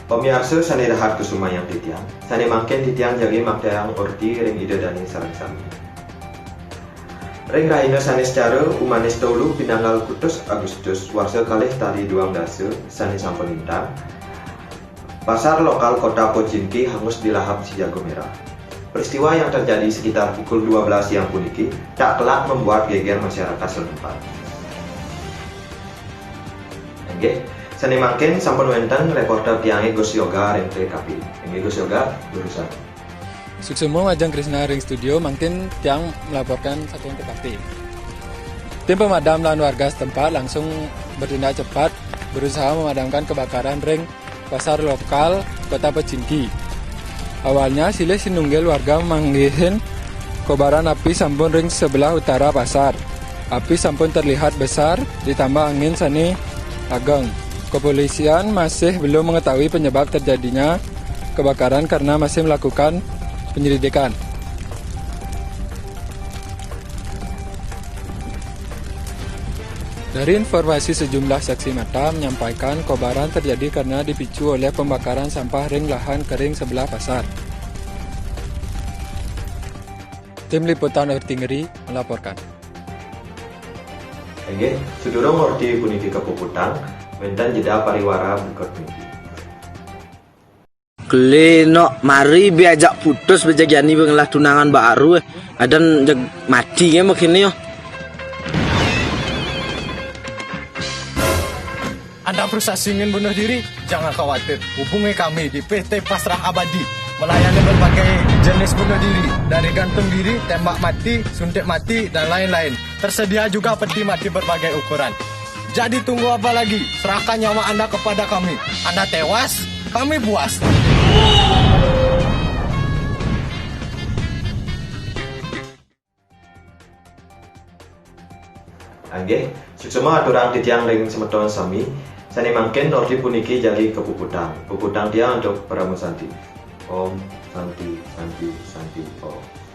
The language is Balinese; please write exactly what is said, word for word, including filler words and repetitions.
Pamiarsa sane rahat kusumayang titiang, sane mangkin titiang jagi maktayang orti ring Ida Dane sareng sami. Ring rahina sane setara, umanis tolu pinanggal kutus Agustus, warsa kalih tali duang dasa, sane sampun lintang, pasar lokal Kota Pochinki hangus dilahap si Jago Merah. Peristiwa yang terjadi sekitar pukul dua belas siang puniki tak kelak membuat geger masyarakat setempat. Inggih, sane mangkin sampun wenten reporter tiange Gus Yoga ring T K P. Inggih Gus Yoga, durusang. Suksma majeng Krisna ring studio, mangkin tiang melaporkan saking T K P. Tim pemadam lan warga setempat langsung bertindak cepat, berusaha memadamkan kebakaran ring pasar lokal Kota Pochinki. Awalnya, silih sinunggil warga manggihin kobaran api sampun ring sebelah utara pasar. Api sampun terlihat besar, ditambah angin sane ageng. Kepolisian masih belum mengetahui penyebab terjadinya kebakaran karena masih melakukan penyelidikan. Dari informasi sejumlah saksi mata menyampaikan, kobaran terjadi karena dipicu oleh pembakaran sampah ring lahan kering sebelah pasar. Tim Liputan Orti Ngeri melaporkan. Inggih, sadurung orti puniki kapuputang, wenten jeda pariwara berikut puniki. Kele nok mari be ajak putus be jagi ani be ngelah tunangan baru eh. Adan jeg mati ke mukene yo. Anda frustasi ingin bunuh diri? Jangan khawatir, hubungi kami di P T Pasrah Abadi, melayani berbagai jenis bunuh diri, dari gantung diri, tembak mati, suntik mati, dan lain-lain. Tersedia juga peti mati berbagai ukuran. Jadi tunggu apa lagi? Serahkan nyawa Anda kepada kami. Anda tewas, kami puas. Inggih, suksma aturang titiang ring semeton sami, sane mangkin orti puniki jagi kapuputang. Puputang tiang antuk parama santi. Om Santi, Santi, Santi, Om.